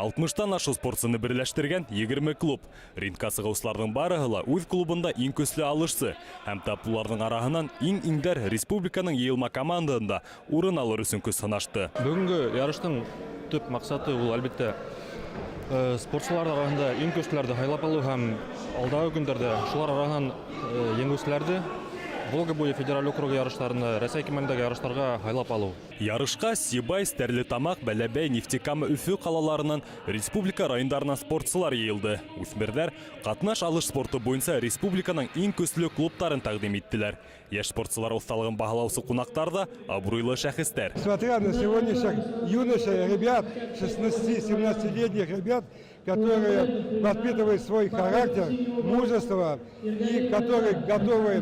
60-тан ашыу спортсыны берләштергән 20 клуб. Рингка сығыусыларҙың барыһы ла үҙ клубында иң көслө алышсы. Һәм тап уларҙың араһынан иң-иңдәр республиканың йыйылма командаһында урын алыр өсөн көс һынашты. Бөгөнгө ярыштың төп маҡсаты ул, әлбиттә, спортсылар араһында иң көслөләрҙе һайлап алыу һәм алдағы көндәрҙә шулар араһынан еңеүселәрҙе Волга буйы федераль округы ярыштарына, Рәсәй кимәлендәге ярыштарға һайлап алыу. Ярышҡа Сибай, Стәрлетамаҡ, Бәләбәй, Нефтекама, Өфө ҡалаларынан, республика райондарынан спортсылар йыйылды. Үҫмерҙәр ҡатнаш алыш спорты буйынса республиканың иң көслө клубтарын тәҡдим иттеләр. Йәш спортсылар оҫталығын баһалаусы ҡунаҡтар ҙа абруйлы шәхестәр. Смотря на сегодняшних юношей, ребят, 16-17-летних ребят, которые воспитывают свой характер, мужество и которые готовы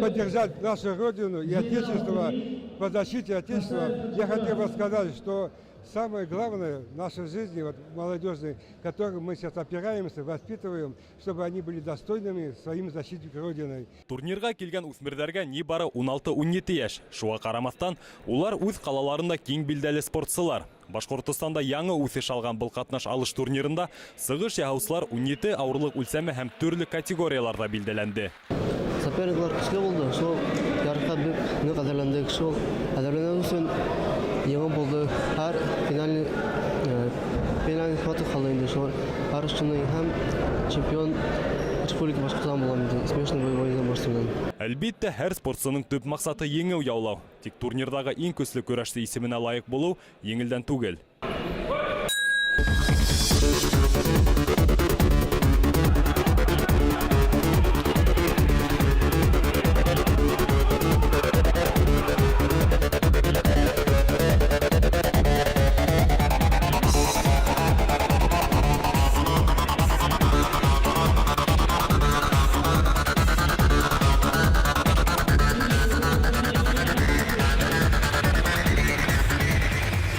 поддержать нашу Родину и Отечество по защите Отечества. Я хотел бы сказать, что самое главное в нашей жизни, вот, молодежной, которым мы сейчас опираемся, воспитываем, чтобы они были достойными своим защитникам Родины. Турнирға килгән үҫмерҙәргә ни бары 16-17 йәш. Шуға ҡарамаҫтан, улар үҙ ҡалаларында киң билдәле спортсылар. Башҡортостанда яңы үҫеш алған был ҡатнаш алыш турнирында сығыш яһаусылар 17 ауырлыҡ үлсәме һәм төрлө категорияларҙа билдәләнде. Соперниклар көслө булды. Шул ярышҡа бик ныҡ әҙерләндек. Шул әҙерләнеү өсөн еңеү булды. Һәр финальный схватка ҡалды инде. Шул ярыш өсөн һәм чемпион Республика Башҡортостан булам инде. Смешанный боевой единоборство менән. Әлбиттә, һәр спортсының төп маҡсаты еңеү яулау. Тик турнирҙағы иң көслө көрәшсе исеменә лайыҡ булыу еңелдән түгел.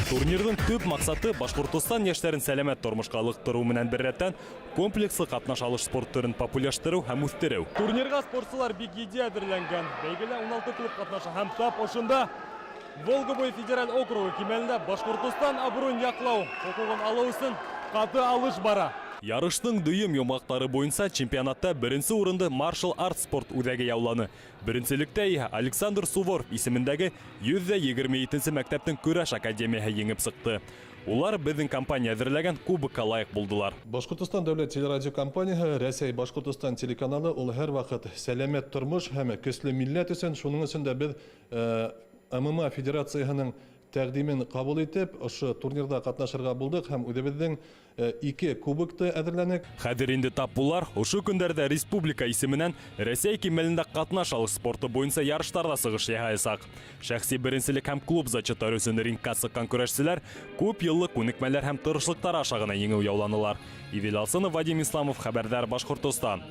Турнирҙың төп маҡсаты Башҡортостан йәштәрен сәләмәт тормошҡа ылыҡтырыу менән бер рәттән комплекслы ҡатнаш алыш спорт төрөн популярлаштырыу һәм үҫтереү. Турнирға спортсылар бик етди әҙерләнгән. Бәйгелә 16 клуб ҡатнаша һәм тап ошонда Волга буйы федераль округы кимәлендә Башҡортостан абруйын яҡлау хоҡуғын алыу өсөн ҡаты алыш бара. Ярыштың дөйөм йомғаҡтары буйынса чемпионатта беренсе урынды Маршал Арт спорт үҙәге яуланы. Беренселектә иһә Александр Суворов исемендәге 127-нсе мәктәптең көрәш академияһы еңеп сыҡты. Улар беҙҙең компания әҙерләгән кубокка лайыҡ булдылар. Башҡортостан дәүләт телерадиокомпанияһы, Рәсәй Башҡортостан телеканалы ул һәр ваҡыт сәләмәт тормош һәм көслө милләт өсөн, шуның өсөн дә беҙ ММА федерацияһының тәҡдимен ҡабул итеп, ошо турнирҙа ҡатнашырға булдыҡ һәм үҙебеҙҙең 2 кубокты әҙерләнек. Хәҙер инде тап улар ошо көндәрҙә республика исеменән Рәсәй кимәлендә ҡатнаш алыш спорты буйынса ярыштарҙа сығыш яһаясаҡ. Шәхси беренселек һәм клуб зачеттары өсөн рингка сыҡҡан көрәшселәр күп йыллыҡ күнекмәләр һәм тырышлыҡтар аша ғына еңеү яуланылар. Иҙел Алсынов, Вадим Исламов, Хәбәрҙәр, Башҡортостан.